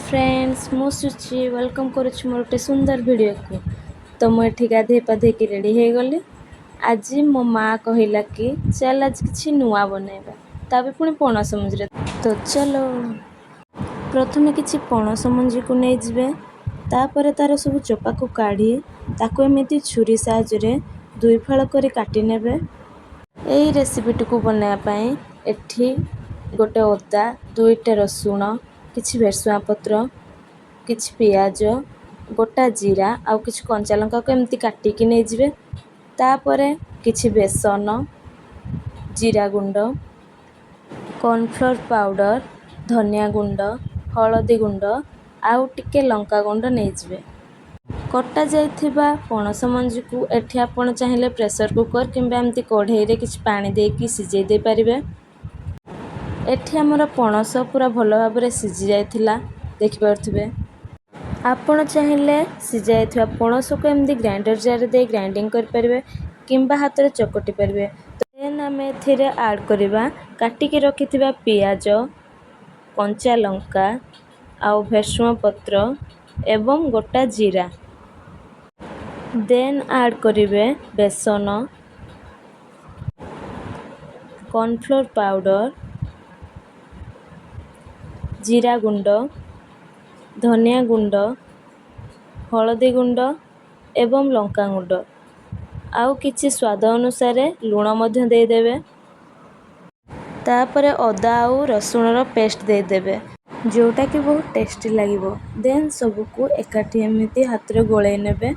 Friends, ମୁଁ Suchi welcome କରୁଛି ମୋର ଗୋଟେ ସୁନ୍ଦର ଭିଡ଼ିଓକୁ। ତ ମୁଁ ଏଠି ଗାଧେଇ ପାଧେଇକି ରେଡ଼ି ହେଇଗଲି। ଆଜି ମୋ ମା କହିଲା କି ଚାଲ, ଆଜି କିଛି ନୂଆ ବନେଇବା, ତା ବି ପୁଣି ପଣସ ମଞ୍ଜିରେ। ତ ଚାଲ, ପ୍ରଥମେ କିଛି ପଣସ ମଞ୍ଜିକୁ ନେଇଯିବେ। ତାପରେ ତାର ସବୁ ଚୋପାକୁ କାଢ଼ି ତାକୁ ଏମିତି ଛୁରୀ ସାହାଯ୍ୟରେ ଦୁଇ ଫାଳ କରି କାଟି ନେବେ। ଏଇ ରେସିପିଟିକୁ ବନାଇବା ପାଇଁ ଏଠି ଗୋଟେ ଅଦା, ଦୁଇଟା ରସୁଣ, କିଛି ଭେରସୁଙ୍ଗା ପତ୍ର, କିଛି ପିଆଜ, ଗୋଟା ଜିରା ଆଉ କିଛି କଞ୍ଚା ଲଙ୍କାକୁ ଏମିତି କାଟିକି ନେଇଯିବେ। ତାପରେ କିଛି ବେସନ, ଜିରା ଗୁଣ୍ଡ, କର୍ଣ୍ଣଫ୍ଲୋର୍ ପାଉଡ଼ର, ଧନିଆ ଗୁଣ୍ଡ, ହଳଦୀ ଗୁଣ୍ଡ ଆଉ ଟିକେ ଲଙ୍କା ଗୁଣ୍ଡ ନେଇଯିବେ। କଟା ଯାଇଥିବା ପଣସ ମଞ୍ଜିକୁ ଏଠି ଆପଣ ଚାହିଁଲେ ପ୍ରେସର କୁକର୍ କିମ୍ବା ଏମିତି କଢ଼େଇରେ କିଛି ପାଣି ଦେଇକି ସିଝେଇ ଦେଇପାରିବେ। ଏଠି ଆମର ପଣସ ପୁରା ଭଲ ଭାବରେ ସିଝି ଯାଇଥିଲା, ଦେଖିପାରୁଥିବେ। ଆପଣ ଚାହିଁଲେ ସିଝା ଯାଇଥିବା ପଣସକୁ ଏମିତି ଗ୍ରାଇଣ୍ଡର ଜାରରେ ଦେଇ ଗ୍ରାଇଣ୍ଡିଙ୍ଗ କରିପାରିବେ କିମ୍ବା ହାତରେ ଚକଟି ପାରିବେ। ଦେନ୍ ଆମେ ଏଥିରେ ଆଡ଼୍ କରିବା କାଟିକି ରଖିଥିବା ପିଆଜ, କଞ୍ଚା ଲଙ୍କା ଆଉ ଭେରସୁଙ୍ଗା ପତ୍ର ଏବଂ ଗୋଟା ଜିରା। ଦେନ୍ ଆଡ଼୍ କରିବେ ବେସନ, କର୍ଣ୍ଣଫ୍ଲୋର୍ ପାଉଡ଼ର, ଜିରା ଗୁଣ୍ଡ, ଧନିଆ ଗୁଣ୍ଡ, ହଳଦୀ ଗୁଣ୍ଡ ଏବଂ ଲଙ୍କା ଗୁଣ୍ଡ ଆଉ କିଛି ସ୍ୱାଦ ଅନୁସାରେ ଲୁଣ ମଧ୍ୟ ଦେଇଦେବେ। ତାପରେ ଅଦା ଆଉ ରସୁଣର ପେଷ୍ଟ ଦେଇଦେବେ, ଯେଉଁଟାକି ବହୁତ ଟେଷ୍ଟି ଲାଗିବ। ଦେନ୍ ସବୁକୁ ଏକାଠି ଏମିତି ହାତରେ ଗୋଳେଇ ନେବେ।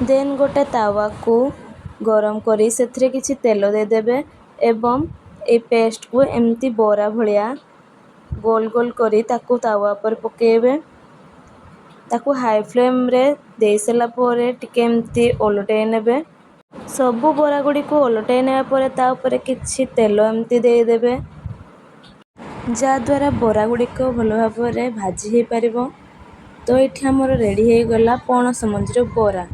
ଦେନ୍ ଗୋଟେ ତାୱାକୁ ଗରମ କରି ସେଥିରେ କିଛି ତେଲ ଦେଇଦେବେ ଏବଂ ଏଇ ପେଷ୍ଟକୁ ଏମିତି ବରା ଭଳିଆ ଗୋଲ ଗୋଲ କରି ତାକୁ ତାୱା ଉପରେ ପକାଇବେ। ତାକୁ ହାଇ ଫ୍ଲେମ୍ରେ ଦେଇସାରିଲା ପରେ ଟିକେ ଏମିତି ଓଲଟେଇ ନେବେ। ସବୁ ବରା ଗୁଡ଼ିକୁ ଓଲଟେଇ ନେବା ପରେ ତା ଉପରେ କିଛି ତେଲ ଏମିତି ଦେଇଦେବେ, ଯାହାଦ୍ୱାରା ବରା ଗୁଡ଼ିକ ଭଲ ଭାବରେ ଭାଜି ହେଇପାରିବ। ତ ଏଇଠି ଆମର ରେଡ଼ି ହେଇଗଲା ପଣସ ମଞ୍ଜିର ବରା।